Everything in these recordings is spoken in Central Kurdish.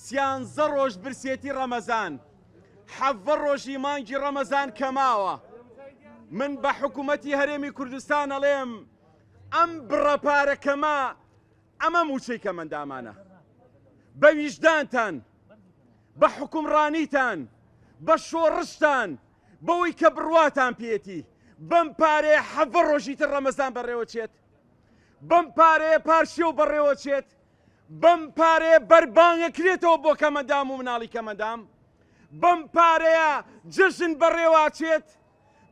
سیانزە ڕۆژ برسێتی ڕەمەزان، حەڤە ڕۆژی مانگی ڕەمەزان کە ماوە، من بە حکوومەتی هەرێمی کوردستان ئەڵێم ئەم بڕە پارە کەمە ئەمە مووچەی کەمەندامانە. بە ویژدانتان، بە حوکمڕانیتان، بە شۆڕشتان، بەوەی کە بڕواتان پێیەتی، بەم پارەیە حەڤە ڕۆژی تر ڕەمەزان بەڕێوەچێت؟ بەم پارەیە پارشێو بەڕێوەچێت؟ بەم پارەیە بەربانگ ئەکرێتەوە بۆ کەمەندام و مناڵی کەمەندام؟ بەم پارەیە جەژن بەڕێوەچێت؟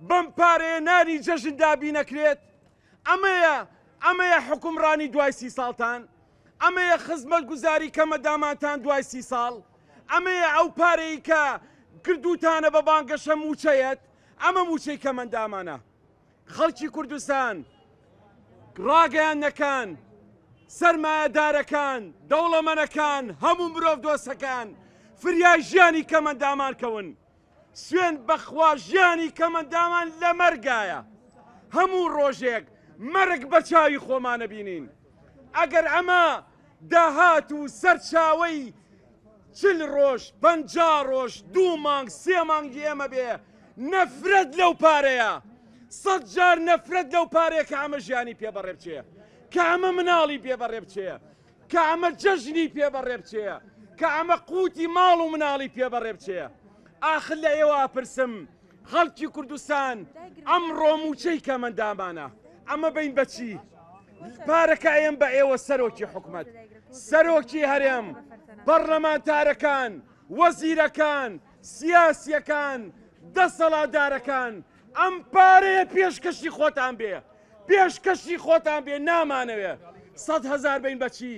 بەم پارەیە نانی جەژن دابینەکرێت؟ ئەمەیە ئەمەیە حوکمڕانی دوای سی ساڵتان؟ ئەمەیە خزمەتگوزاری کەمەدامانتان دوای سی ساڵ؟ ئەمەیە ئەو پارەی کە کردووتانە بە بانگەشە مووچەیەت؟ ئەمە مووچەی کەمەندامانە. خەڵکی کوردستان، ڕاگەیاندنەکان، سەرمایەدارەکان، دەوڵەمەنەکان، هەموو مرۆڤدۆستەکان فریای ژیانی کەمەندامان کەون. سوێند بەخوا ژیانی کەمەندامان لە مەرگایە هەموو ڕۆژێک مەرگ بە چاوی خۆمانە بینین ئەگەر ئەمە داهات و سەرچاوەی چل ڕۆژ پەنجا ڕۆژ دوو مانگ سێ مانگی ئێمە بێ نەفرەت لەو پارەیە سەد جار نەفرەت لەو پارەیە کە ئەمە ژیانی پێ بەڕێ بچێ کە ئەمە مناڵی پێ بەڕێ بچێ کە ئەمە جەژنی پێ بەڕێ بچێ، کە ئەمە قوتی ماڵ و مناڵی پێ بەڕێ بچێ. ئاخر لە ئێوە ئەپرسم خەڵکی کوردستان ئەمڕۆ مووچەی کەمەندامانە، ئەمە بین بە چی؟ پارەکە ئەیەم بە ئێوە سەرۆکی حکومەت، سەرۆکی هەرێم، پەڕلەمانتارەکان، وەزیرەکان، سیاسیەکان، دەسەڵاتدارەکان، ئەم پارەیە پێشکەشی خۆتان بێ. پێشکەشی خۆتان بێ نامانەوێ سەدهەزار بین بە چی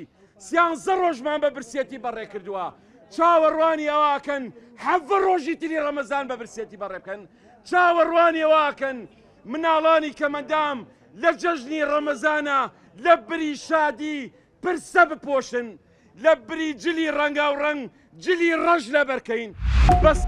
سیانزە ڕۆژمان بە برسێتی بەڕێ کردووە چاوەڕوانی ئەوەکەن حەڤە ڕۆژی تری ڕەمەزان بە برسێتی بەڕێ بکەن چاوەڕوانی ئەوەکەن مناڵانی کەمەندام لە جەژنی ڕەمەزانە لە بری شادی پرسە بپۆشن لە بری جلی ڕەنگاوڕەنگ جلی ڕەش لەبەرکەین بەس.